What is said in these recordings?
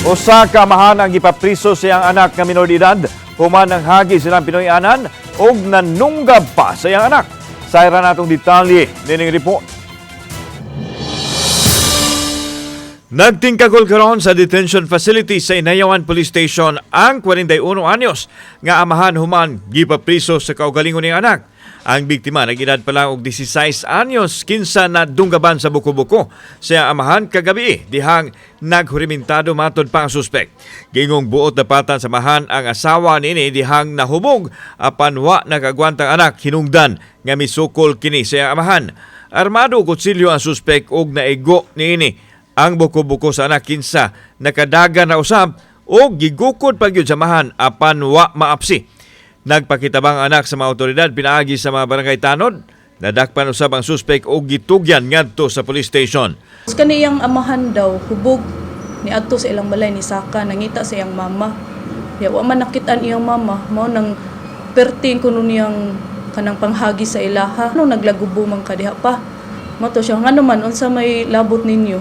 Usa ka amahan ang gipapriso sa iyang anak nga minor de edad human ang hagi silang Pinoy-anan ug nanunggab pa sa iyang anak. Sayra natong detalye nining report. Nagtingkagol karon sa detention facility sa Inayawan Police Station ang 41 anyos nga amahan human gipapriso sa kaugalingon niyang anak. Ang biktima nag-edad pa lang og 16 anyos kinsa na dunggaban sa buko-buko sa amahan kagabi dihang naghurimentado matod pa ang suspek. Gingong buot dapatan sa amahan ang asawa niini dihang nahubog apan wa nakagwantang anak hinungdan nga misukol kini sa iyang amahan. Armado og kutsilyo ang suspek og naigo niini ang buko-buko sa anak kinsa nakadagan na usab o gigukod pa gyud sa amahan apan wa maapsi. Nagpakitabang anak sa mga otoridad pinaagi sa mga barangay tanod. Nadakpan usab ang suspek og gitugyan ngadto sa police station. Kaniyang amahan daw hubog ni adto sa ilang balay ni saka nangita sa iyang mama. Ya wa man nakitaan iyang mama mao nang perting kuno niyang kanang panghagi sa ilaha. No naglagubo man ka diha pa. Mao to siya ngano man unsa may labot ninyo.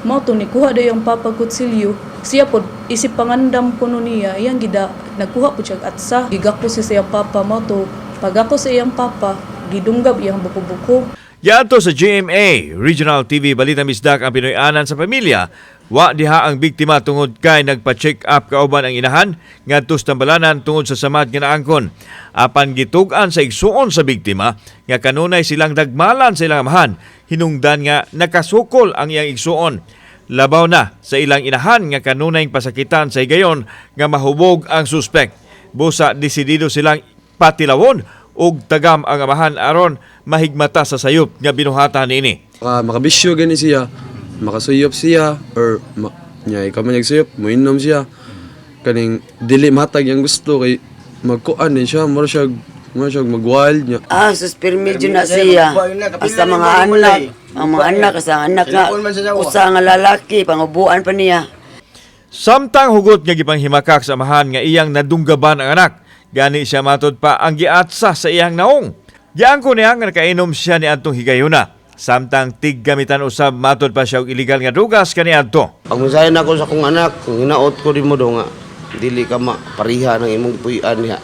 Mao to ni kuha daw iyang papa kutsilyo. Siya pod isip pangandam kuno niya iyang gida nagkuha pud siya atsa. Gigako siya sa iyang papa mao to pagako sa iyang papa gidunggab iyang buko-buko. Giadto sa GMA Regional TV Balita Bisdak ang Pinoy-anan sa pamilya. Wa diha ang biktima tungod kay nagpa-check up kauban ang inahan ngadto sa tambalanan tungod sa samad nga naangkon. Apan gitug-an sa igsuon sa biktima nga kanunay silang dagmalan sa ilang amahan hinungdan nga nakasukol ang iyang igsuon. Labaw na sa ilang inahan nga kanunay pasakitan sa higayon nga mahubog ang suspek. Busa desidido silang patilawon ug tagam ang amahan aron mahigmata sa sayop nga binuhatan niini. Makabisyo gani siya, makasuyop siya, or nya ikaw man nagsuyop, moinom siya. Kaning dili matag yang gusto kay magkuan din siya, mura siya mag-wild niya. Ah, sus permedyo na siya. Asa mga anak, ang mga anak, asa ang anak nga, usa nga lalaki, pangubuan pa niya. Samtang hugot nga gipanghimakak sa amahan nga iyang nadunggaban ang anak, gani siya matod pa ang giatsa sa iyang naong. Giangko niya nga nakainom siya ni adtong higayuna. Samtang tiggamitan usab matod pa siya og illegal nga drugas kaniadto. Ang mensahe nako sa akong anak, kung hinaot ko nimo do nga dili ka ma pariha ng imong puy-an diha.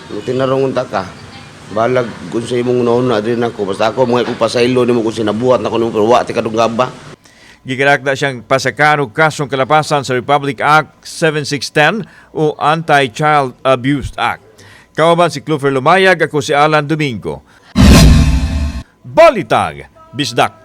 Kung tinarong unta ka, balag kung sa imong nauna din ako basta ako mga kung pasaylo nimo kung sinabuhat nako nimo pero wa ti kadunggaba. Gikirakda siyang pasakan og kasong kalapasan sa Republic Act 7610 o Anti-Child Abuse Act. Kauban si Clover Lumayag, ako si Alan Domingo. Balitag, Bisdak.